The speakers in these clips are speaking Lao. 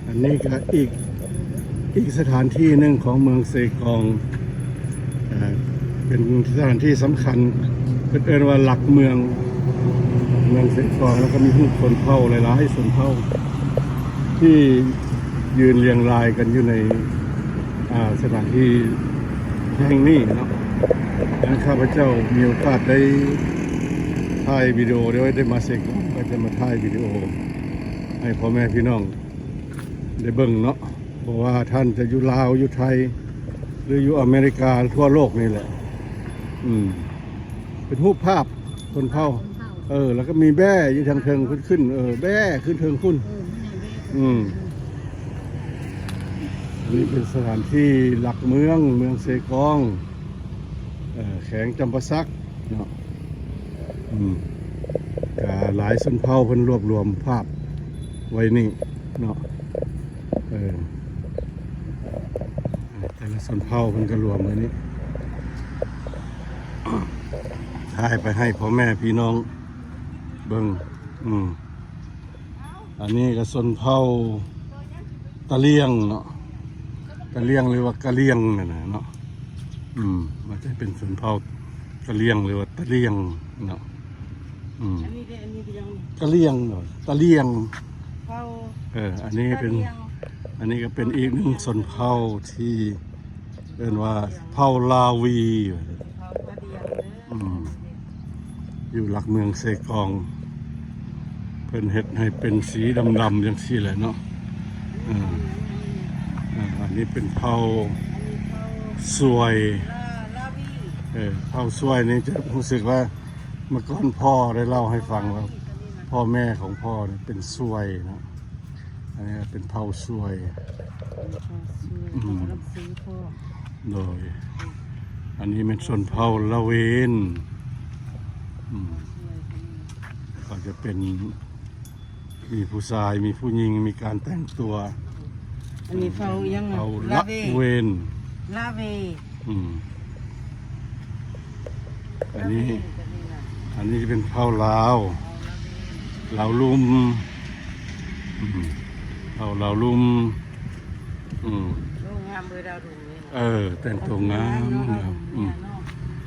ອັນນີ້ກໍອີກ ອີກສະຖານທີ່ໜຶ່ງຂອງເມືອງເຊກອງ ເປັນສະຖານທີ່ສຳຄັນ ເພິ່ນເອີ້ນວ່າຫຼັກເມືອງ ເມືອງເຊກອງ ແລ້ວກໍມີຮູບຊົນເຜົ່າຫຼາຍໆຊົນເຜົ່າ ທີ່ຢືນລຽງລາຍກັນຢູ່ໃນ ອາ ສະຖານທີ່ແຫ່ງນີ້ເນາະ. ອັນຂ້າພະເຈົ້າມີໂອກາດໄດ້ຖ່າຍວິດີໂອ ໄດ້ ໄດ້ມາເຊກອງ ກໍຈະມາຖ່າຍວິດີໂອໃຫ້ພໍ່ແມ່ພີ່ນ້ອງໄດ້ເບິ່ງເນາະ. ບໍ່ວ່າທ່ານຈະຢູ່ລາວ ຢູ່ໄທ ຫຼື ຢູ່ອາເມລິກາ ທົ່ວໂລກນີ້ແຫຼະ ອືມ ເປັນຮູບພາບຊົນເຜົ່າ ເອີ ແລ້ວກໍມີແບ້ຢູ່ທາງເທິງ ຂຶ້ນ ເອີ ແບ້ຂຶ້ນເທິງພຸ້ນ ເອີ ອືມ ອັນນີ້ເປັນສະຖານທີ່ຫຼັກເມືອງ ເມືອງເຊກອງ ເອີ ແຂວງຈຳປາສັກເນາະ ອືມ ກໍຫຼາຍຊົນເຜົ່າເພິ່ນລວບລວມພາບໄວ້ນີ້ເນາະ ເອີ ແຕ່ລະຊົນເຜົ່າເພິ່ນກໍລວມໄວ້ນີ້ ຖ່າຍໄປໃຫ້ພໍ່ແມ່ພີ່ນ້ອງເບິ່ງ ອືມ ອັນນີ້ກໍຊົນເຜົ່າຕະຫຼຽງເນາະ ຕະຫຼຽງ ຫຼືວ່າກະຫຼຽງນັ້ນນະເນາະ ອືມ ມັນຈະເປັນຊົນເຜົ່າຕະຫຼຽງ ຫຼືວ່າຕະຫຼຽງເນາະ ອືມ ອັນນີ້ເດ້ ອັນນີ້ເປັນຫຍັງ? ກະຫຼຽງເນາະ ຕະຫຼຽງ ເຜົ່າ ເອີ ອັນນີ້ເປັນ ຕະຫຼຽງ ອັນນີ້ກໍເປັນອີກໜຶ່ງຊົນເຜົ່າທີ່ເອີ້ນວ່າເຜົ່າລາວີ ເຜົ່າຕະຫຼຽງເດີ ອືມ ຢູ່ຫຼັກເມືອງເຊກອງ ເພິ່ນເຮັດໃຫ້ເປັນສີດຳໆຈັ່ງຊີ້ແຫຼະເນາະ ເອີ ເອີ ອັນນີ້ເປັນເຜົ່າ ອັນນີ້ເຜົ່າ ຊວຍ ລາ ລາວີ ເອີ ເຜົ່າຊວຍນີ້ຈະຮູ້ສຶກວ່າ ເມື່ອກ່ອນພໍ່ໄດ້ເລົ່າໃຫ້ຟັງວ່າ ລາວີ ຕະຫຼຽງ ພໍ່ແມ່ຂອງພໍ່ນີ້ເປັນຊວຍເນາະ ອັນນີ້ເປັນເຜົ່າຊວຍ ເປັນເຜົ່າຊວຍ ອືມ ເປັນກຳລັງຊື້ພໍ່ ໂດຍ ອັນນີ້ແມ່ນຊົນເຜົ່າລາເວນ ອືມ ກໍຈະເປັນ ມີຜູ້ຊາຍ ມີຜູ້ຍິງ ມີການແຕ່ງຕົວ ອັນນີ້ເຜົ່າຫຍັງ? ເຜົ່າລາເວນ ລາເວນ ອືມ ອັນນີ້ ອັນນີ້ຈະເປັນເຜົ່າລາວ ລາວລຸ່ມ ອືມ ເຜົ່າລາວລຸ່ມ ອືມ ໂອ້ ງາມເລີຍ ລາວລຸ່ມນີ້ ເອີ ແຕ່ງຕົວງາມ ງາມ ອືມ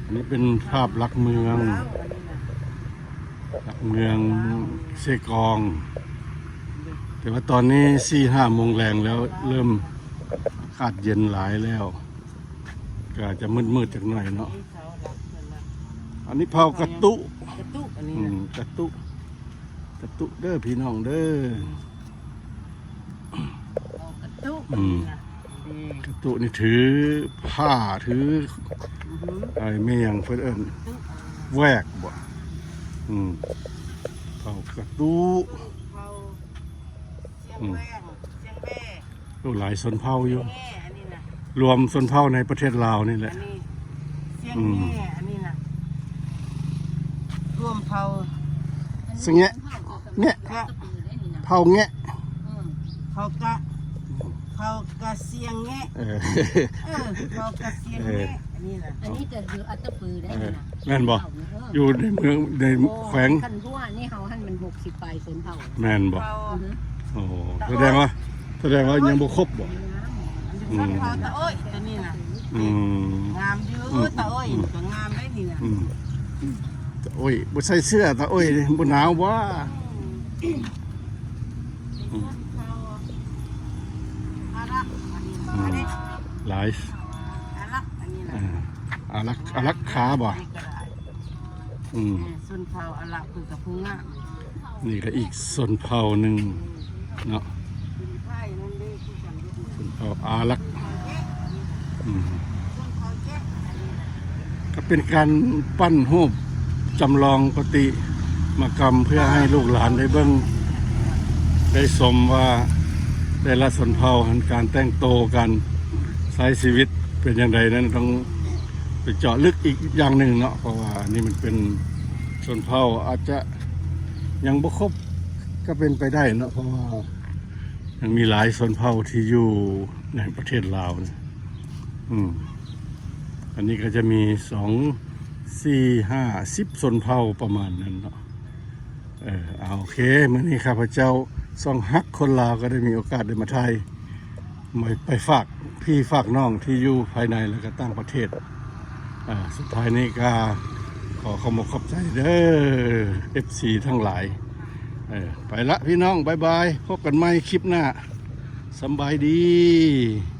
ອັນນີ້ເປັນພາບຫຼັກເມືອງ ຫຼັກເມືອງເຊກອງ ແຕ່ວ່າຕອນນີ້ສີ່ຫ້າໂມງແລງແລ້ວ ເລີ່ມອາກາດເຢັນຫຼາຍແລ້ວ ກໍຈະມືດໆຈັກໜ້ອຍເນາະ. ອັນນີ້ເຜົ່າກະຕຸ ກະຕຸ ອັນນີ້ ອືມ ນະ ກະຕຸ ກະຕຸເດີພີ່ນ້ອງເດີ ເຜົ່າກະຕຸ ອືມ ອັນນີ້ນະ ກະຕຸນີ້ຖືຜ້າ ຖື ອືຮຶ ໄອ້ແມ່ຫຍັງເພິ່ນເອີ້ນ ແວກບໍ ອືມ ເຜົ່າກະຕຸ ເຜົ່າຊຽງແວງ ອືມ ຊຽງແວ ໂອ້ ຫຼາຍຊົນເຜົ່າຢູ່ ແມ່ ອັນນີ້ນະ ລວມຊົນເຜົ່າໃນປະເທດລາວນີ້ແຫຼະ ອັນນີ້ ຊຽງແງ ອືມ ອັນນີ້ນະ ລວມເຜົ່າ ສະແງະ ແງະ ເຜົ່າແງະ ເອີ ເຜົ່າກະ ເຜົ່າກະຊຽງແງະ ເອີ ເອີ ເຜົ່າກະຊຽງແງະ ເອີ ອັນນີ້ນະ ອັນນີ້ຈະຢູ່ອັດຕະປືໄດ້ ເອີ ນະ ແມ່ນບໍ່? ເອີ ຢູ່ໃນເມືອງ ໃນ ໂອ້ ແຂວງ ຄັນຫົວນີ້ເຮົາຫັ້ນມັນຫົກສິບປາຍຊົນເຜົ່າ ແມ່ນບໍ່? ເຜົ່າ ອືຮຶ ໂອ້ ຕະໂອ້ຍ ສະແດງວ່າ ສະແດງວ່າຍັງບໍ່ຄົບບໍ່? ອືມ ຊົນເຜົ່າຕະໂອ້ຍຕົວນີ້ນະ ອືມ ງາມຢູ່ ອືມ ຕະໂອ້ຍ ອືມ ກໍງາມໄດ໋ນີ້ນະ ອືມ ຕະໂອ້ຍ ບໍ່ໃສ່ເສື້ອຕະໂອ້ຍນີ້ ບໍ່ໜາວບໍ່? ອືມ ອືມ ອາລັກ ອັນນີ້ ອືມ ຫຼາຍ ອາລັກ ອັນນີ້ນະ ອ່າ ອາລັກ ອາລັກຂາບໍ່? ນີ້ກໍໄດ້ ອືມ ເອີ ຊົນເຜົ່າອາລັກເພິ່ນກໍຜູ້ງາມ ນີ້ກໍອີກຊົນເຜົ່າໜຶ່ງເນາະ ຊົນເຜົ່າອາລັກ ອືມ ກໍເປັນການປັ້ນຮູບຈຳລອງປະຕິມາກຳ ເພື່ອໃຫ້ລູກຫຼານໄດ້ເບິ່ງໄດ້ຊົມວ່າ ແຕ່ລະຊົນເຜົ່າຫັ້ນ ການແຕ່ງໂຕ ການໃຊ້ຊີວິດເປັນຈັ່ງໃດນັ້ນ ຕ້ອງໄປເຈາະເລິກອີກຢ່າງໜຶ່ງເນາະ ເພາະວ່າອັນນີ້ມັນເປັນຊົນເຜົ່າອາດຈະຍັງບໍ່ຄົບ ກໍເປັນໄປໄດ້ເນາະ ເພາະວ່າ ຍັງມີຫຼາຍຊົນເຜົ່າທີ່ຢູ່ໃນປະເທດລາວນະ ອືມ ອັນນີ້ກໍຈະມີສອງ ສີ່ ຫ້າ ສິບຊົນເຜົ່າປະມານນັ້ນເນາະ ເອີ ເອົາ ໂອເຄ ມື້ນີ້ຂ້າພະເຈົ້າ ຊ່ອງຮັກຄົນລາວ ກໍໄດ້ມີໂອກາດໄດ້ມາຖ່າຍ ມາໄປຝາກພີ່ຝາກນ້ອງທີ່ຢູ່ພາຍໃນ ແລະກໍຕ່າງປະເທດ. ອາ ສຸດທ້າຍນີ້ກໍຂໍຂອບອົກຂອບໃຈເດີ ເອັຟຊີ ທັງຫຼາຍ. ເອີ ໄປລະພີ່ນ້ອງ ບາຍບາຍ ພົບກັນໃໝ່ຄລິບໜ້າ. ສຳບາຍດີ.